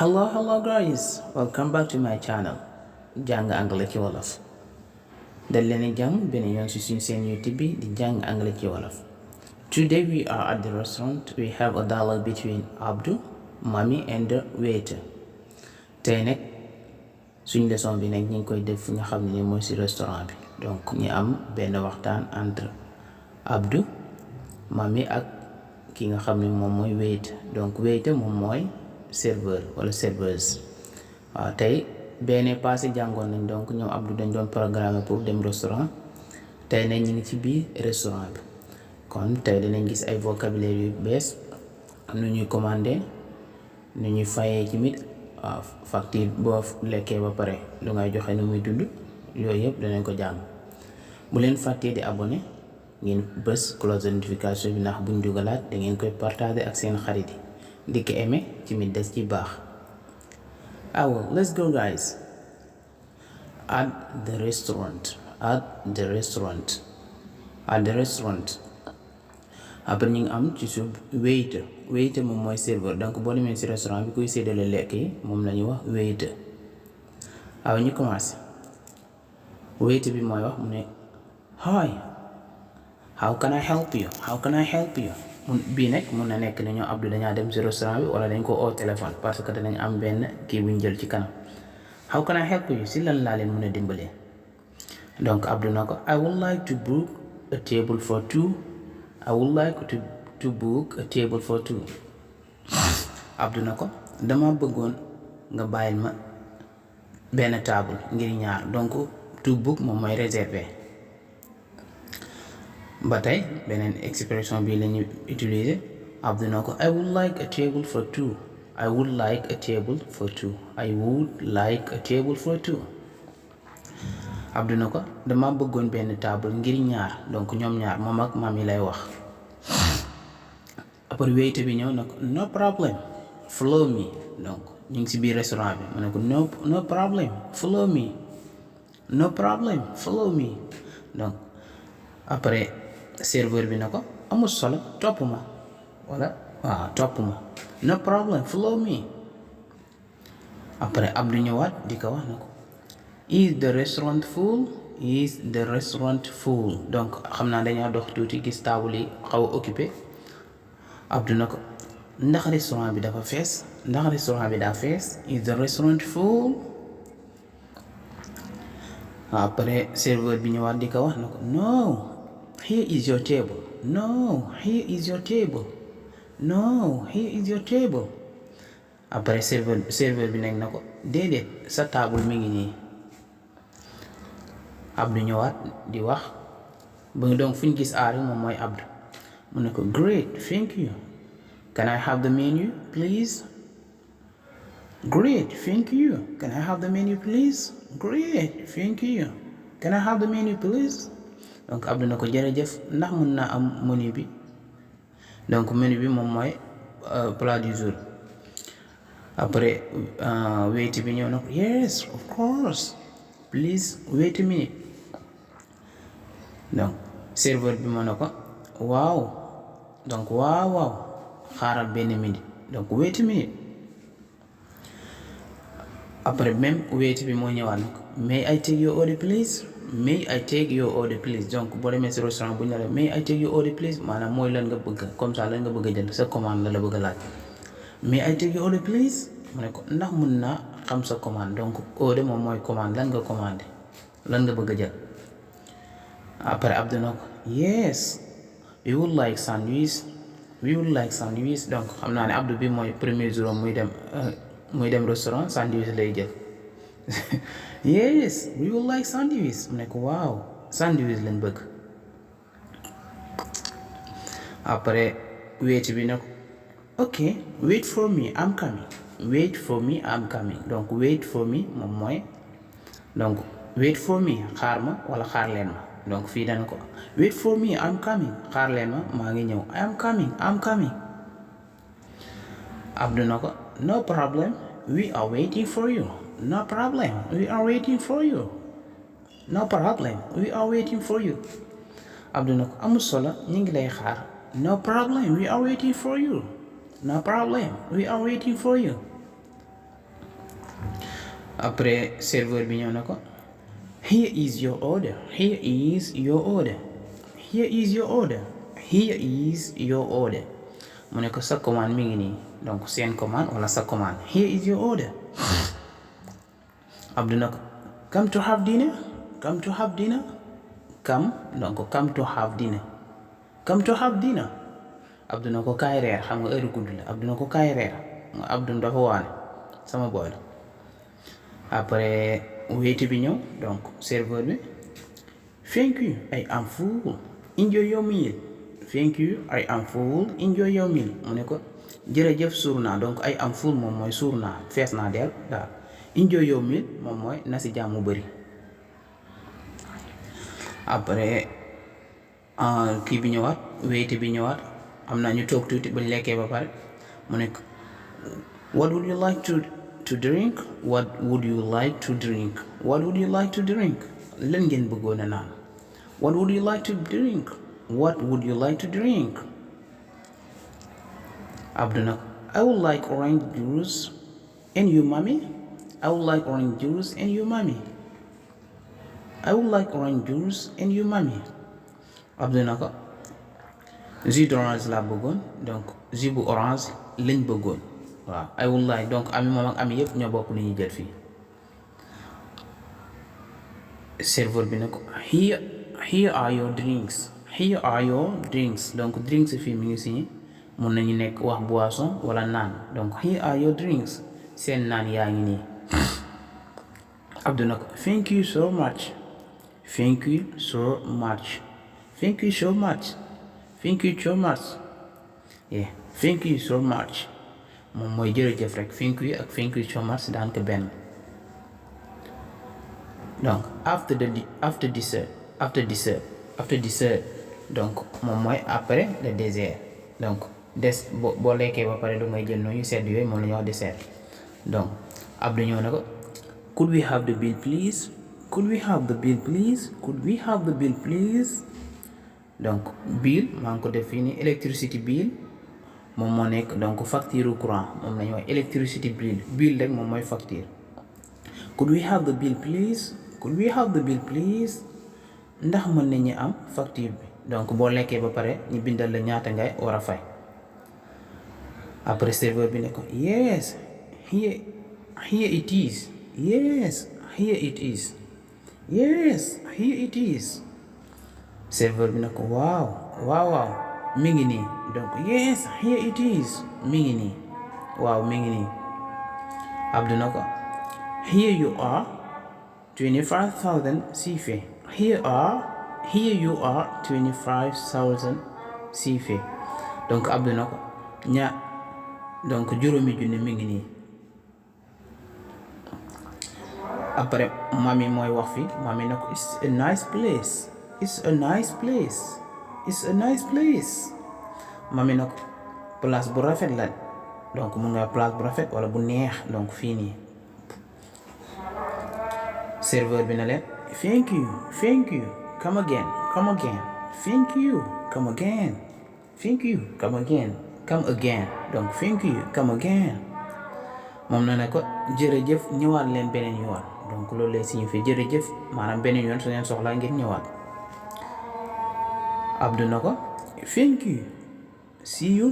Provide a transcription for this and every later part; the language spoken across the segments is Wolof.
Hello guys, welcome back to my channel jàng anglais ci wolof. dal leen jàmm benn yoon ci suñu seen YouTube bi di jàng anglais ci wolof. Today we are at the restaurant. We have a dialogue between Abdou, Mami and the waiter. Tey nag suñu leçon bi nag ñu ngi koy def fi nga xam ne mooy ci restaurant bi. Donc ñu am benn waxtaan entre Abdou, Mami ak ki nga xam ne moom mooy waiter. Donc waiter moom mooy serveur wala serveuse. waaw tey benn passé jàngoon nañ donc ñoom Abdou dañ doon programme pour dem restaurant. tey nag ñu ngi ci biir restaurant bi kon tey danañ gis ay vocabulaire yu bees, nu ñuy commandé, nu ñuy fayee ci mit, waaw facture boo lekkee ba pare lu ngay joxe nu muy tudd, yooyu yëpp danañ ko jàng. bu leen fàttee di abonné ngeen bës cloche de notification bi ndax buñ dugalaat da ngeen koy partager ak seen xarit yi di ko aimé ci mit des ci baax. Let's go guys. At the restaurant. Après ñu ngi am ci suuf waiter moom mooy serveur, donc boo demee ci restaurant bi kuy séddale lekk yi moom la ñuy wax waiter. ñu commencé. Waiter bi mooy wax mu ne hi, how can I help you? bii nag mun na nekk ne ñoo Abdou dañaa dem ci restaurant bi wala dañ ko oo téléphone parce que danañ am benn kii buñ jël ci kanam. How can I help you? si lan laa leen mën a dimbalee. donc Abdou na ko I would like to book a table for two. Abdou na ko dama bëggoon nga bàyyil ma benn table ngir ñaar, donc to book moom mooy réserver. ba tey beneen expression bi la ñu utiliser. Abdou na ko I would like a table for two. Abdou na ko dama bëggoon benn table ngir ñaar, donc ñoom ñaar moom ak Mami lay wax. après waiter bi ñëw na ko no problem follow me. donc ñu ngi ci biir restaurant bi mu ne ko no problem follow me. donc après serveur bi na ko amul solo topp ma no problem follow me. après Abdou ñëwaat di ko wax na ko is the restaurant full. donc xam naa dañoo dox tuuti gis table yi xaw a occupé. Abdou na ko ndax restaurant bi daa fees. is the restaurant full. après serveur bi ñëwaat di ko wax na ko no here is your table. après serveur bi nekk na ko déedéet sa table mi ngi nii. Abdou ñëwaat di wax ba donc fu ñu gis aar moom mooy Abdou mu ne ko great thank you, can I have the menu please. donc Abdou na ko jërëjëf ndax mën naa am menu bi. donc menu bi moom mooy plat du jour. après waiter bi ñëw na ko yes of course please wait a minute. donc serveur bi moo na ko waaw xaaral benn minute, donc wait a minute. après même waiter bi moo ñëwaat na ko may I take your order please. donc boo demee ci restaurant bu ñu la may I take your order please maanaam mooy lan nga bëgg, comme ça lan nga bëgg a jël sa commande la bëgg a laaj. may I take your order please mu ne ko ndax mun naa xam sa commande, donc order moom mooy commande, lan nga commandé, lan nga bëgg a jël. après Abdou na ko yes we would like sandwich. donc xam naa ne Abdou bi mooy premier jour muy dem restaurant sandwich lay jël. yes we would like sandwich mu ne ko waaw sandwich lañ bëgg. après waiter bi ne ko ok wait for me I'm coming. donc wait for me moom mooy donc wait for me xaar ma wala xaar leen ma. donc fii dana ko wait for me I'm coming, xaar leen ma maa ngi ñëw I'm coming. Abdou na ko no problem we are waiting for you. Abdou na ko amul solo ñu ngi lay xaar. no problem we are waiting for you. après serveur bi ñëw na ko here is your order, here is your order, here is your order, here is your order. mu ne ko sa commande mi ngi nii, donc seen commande wala sa commande. here is your order. Abdou na ko come to have dinner, come to have dinner, come donc come to have dinner, come to have dinner. Abdou na ko kaay reer, xam nga heure guddi la. Abdou na ko kaay reer, Abdou dafa waane sama boy la. Après waiter bi ñëw, donc serveur bi thank you I am full, enjoy your meal. Thank you I am full, enjoy your meal. mu ne ko jërëjëf suur naa, donc I am full moom mooy suur naa, fees naa del daal. enjoy your meal moom mooy na si jàmm mu bëri. après kii bi ñëwaat, waiter bi ñëwaat, am na ñu toog tuuti buñ lekkee ba pare mu ne ko what would you like to drink, what would you like to drink, what would you like to drink, lan ngeen bëggoon a naan, what would you like to drink, what would you like to drink. Abdou nag I would like orange juice and you mommy, I would like orange juice and you mommy, I would like orange juice and you mommy. Abdou na ko jus d'orange laa bëggoon, donc jus bu orange lañ bëggoon. waaw I would like, donc ami moom ak ami yëpp ñoo bokk lu ñuy jël fii. serveur bi ne ko here are your drinks, here are your drinks, donc drinks fii mi ngi signé mun nañu nekk wax boisson wala naan, donc here are your drinks, seen naan yaa ngi nii. Abdou na ko thank you so much, thank you so much, thank you so much, thank you so much, yeah thank you so much moom mooy jërëjëf rek. thank you ak thank you so much daan ko benn. donc after dessert donc moom mooy après le dessert, donc boo lekkee ba pare lu ngay jël nooyu sedd yooyu moom la ñuy wax dessert. donc Abdou ñëw na ko could we have the bill please, could we have the bill please, could we have the bill please. donc bill maa ngi ko def fii nii electricity bill moom moo nekk donc facture courant, moom la ñuy wax electricity bill rek moom mooy facture. could we have the bill please, could we have the bill please, ndax mën nañu am facture bi. donc boo lekkee ba pare ñu bindal la ñaata ngay war a fay. après serveur bi ne ko yes here it is, yes here it is, yes here it is. serveur bi ne ko waaw mi ngi nii, donc yes here it is mi ngi nii, waaw mi ngi nii. Abdou na ko here you are 25,000 CFA, here you are 25,000 CFA. donc Abdou na ko donc juróomi junni mi ngi nii. après mami mooy wax fi, mami na ko it's a nice place, it's a nice place, it's a nice place. mami na ko place bu rafet la, donc mun nga place bu rafet wala bu neex, donc fii nii. serveur bi na leen thank you come again, thank you come again, thank you come again, donc thank you come again. moom na ne ko jërëjëf ñëwaat leen beneen yoon, donc loolu lay signifie jërëjëf maanaam beneen yoon su leen soxlaa ngeen ñëwaat. Abdou na ko thank you see you,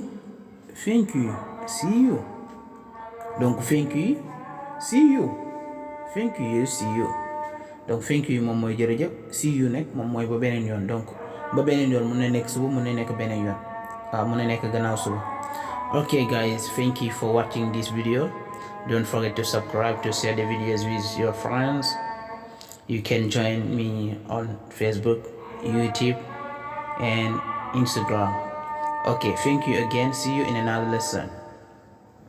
thank you see you, donc thank you see you, thank you see you, donc thank you moom mooy jërëjëf, see you nekk moom mooy ba beneen yoon, donc ba beneen yoon mun na nekk suba, mun na nekk beneen yoon, waaw mun na nekk gannaaw suba. Okay guys, thank you for watching this video. Don't forget to subscribe, to share the videos with your friends. You can join me on Facebook, YouTube and Instagram. Okay, thank you again. See you in another lesson.